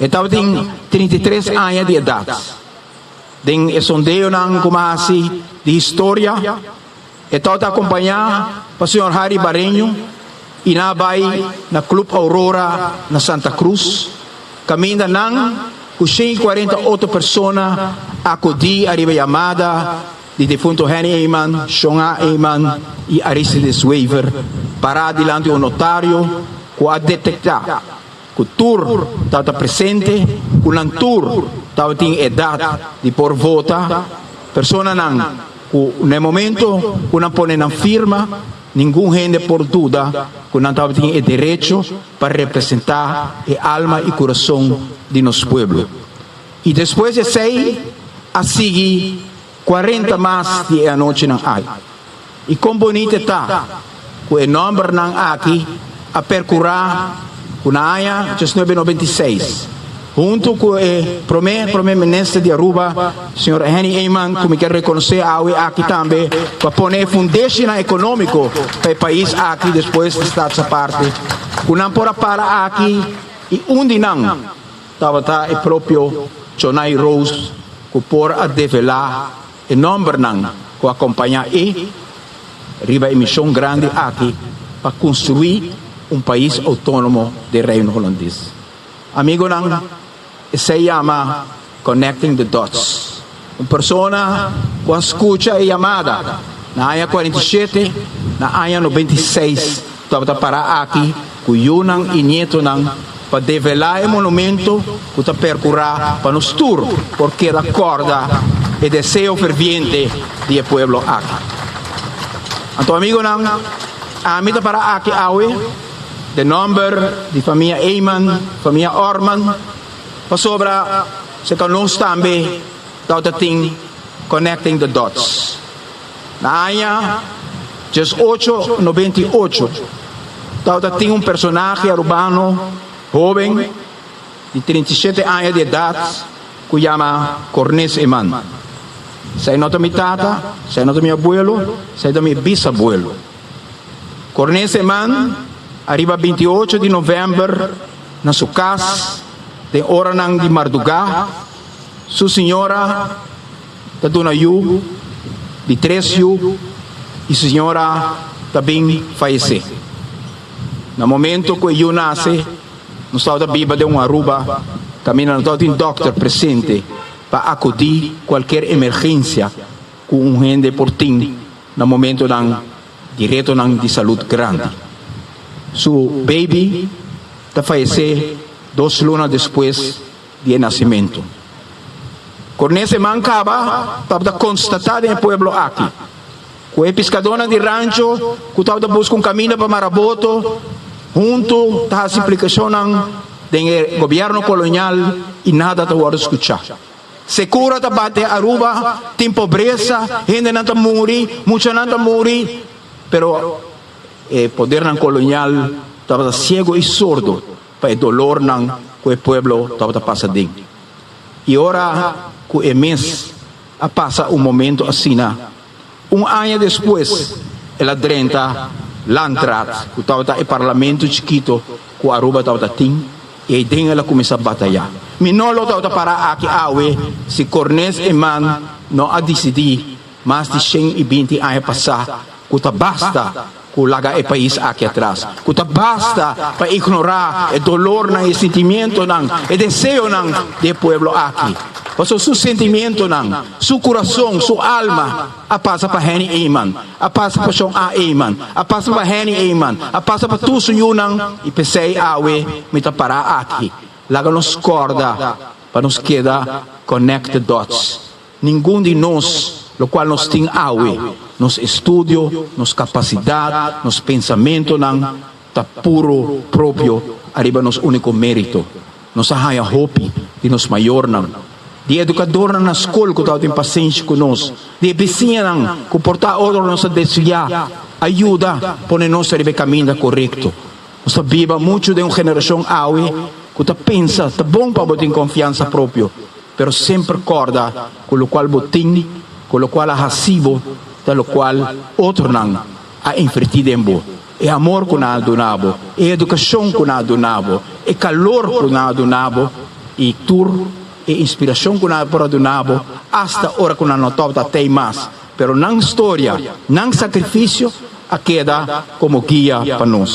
E tabatin 33 aña di edat. Den e sondeonan ku m'a hasi di historia, e tabata akompañá pa señor Harry Bareño i nan a bai na Club Aurora na Santa Cruz, kaminda nan ku 140 otro persona a akudí ariba yamada di defunto Henny Eman, Shon A. Eman i Aristides Wever, pará dilanti un notario ku a detektá ku tur tabata presente, ku nan tur tabatin edat di por vota, personanan ku na e momento ku nan pone nan firma, ningun hende por duda ku nan tabatin e derecho pa representá e alma i kurason di nos pueblo. I despues di esei a sigui 40 mas di e anochinan ai. I kon bonita ta ku e nòmbernan aki a perkurá ku na aña 1996, huntu ku e promé Promé Minister di Aruba, señor Henny Eman, ku mi ke rekonosé awe aki tambe, ku a pone e fundeshinan ekonómiko pa e pais aki despues di Staatsaparte, ku nan por a para aki i un di nan tabata e propio Chonay Rose ku por a develá e nòmbernan ku a kompañá e riba e mishon grandi aki pa konstruí un pais outónomo den Reino Holandes. Amigonan, esei yama connecting the dots. Un persona ku a skucha e yamada na aña 47, na aña 96 tabata pará aki ku yunan i nietonan pa develá e monumento ku ta perkurá pa nos tur por keda kòrda e deseo ferviente di e pueblo aki. Anto amigonan, ami ta pará aki awe den nòmber di famia Eman, famia Orman, pasobra serka nos tambe tabata tin Connecting the Dots. Na aña 1898 tabata tin un personahe arubano hoben di 37 aña di edat ku yama Cornes Eman. Esei no ta mi tata, esei no ta mi abuelo, esei ta mi bisabuelo. Cornes Eman ariba 28 di novèmber na su kas den oranan di mardugá, su señora ta duna yu di tres yu i su señora ta bin fayesé. Na momento ku e yu nase, nos tabata biba den un Aruba kaminda no tabatin dòkter presente pa akudí kualker emergensia ku un hende por tin na momentonan di retonan di salud grandi. Su baby ta fayesé dos luna despues di e nasimentu. Cornes Eman kaba tabata konstatá den e pueblo aki ku e piskadónan di rancho ku tabata buska un kaminda pa mara boto huntu ta hasi aplikashonnan den e gobièrnu kolonial i nada ta wòrdu skuchá. Sekura ta bate Aruba, tin pobresa, hendenan ta muri, muchanan ta muri, pero e podernan kolonial tabata siego i sordo pa e dolornan ku e pueblo tabata pasa den. I ora ku e mes a pasa un momento asina, un aña despues el a drenta Landraad, ku tabata e parlamento chikito ku Aruba tabata tin, i eiden el a kuminsá batayá. Mi no lo tabata pará aki awe si Cornes Eman no a disidí mas di 120 aña pasá ku ta basta ku laga e pais aki atras, ku ta basta pa ignorá e dolornan, e sentimientonan, e deseonan di e pueblo aki. Pasobra su sentimientonan, su kurason, su alma a pasa pa Henny Eman, a pasa pa Shon A. Eman, a pasa pa Henny Eman, a pasa pa tur su yunan i p'esei awe mi ta pará aki. Laga nos kòrda pa nos keda connect the dots. Ningun di nos, lokual nos tin awe, nos estudio, nos kapasidat, nos pensamentonan, ta puro propio ariba nos úniko mérito. Nos a haña hopi di nos mayornan, di e edukadornan na skol ku tabatin pasenshi ku nos, di e bisiñanan ku por ta ora nos a desviá, a yuda pone nos ariba e kaminda korekto. Nos ta biba muchu den un generashon awe ku ta pensa ta bon pa bo tin konfiansa propio, pero semper kòrda ku lokual bo tin, ku lokual a hasi bo, ta lokual otronan a invertí den bo. E amor ku nan a duna bo, e edukashon ku nan a duna bo, e kalor ku nan a duna bo. I tur e inspirashon ku nan por a duna bo, hasta ora ku nan no tabata mas. Pero nan historia, nan sakrifisio, a keda komo guia pa nos.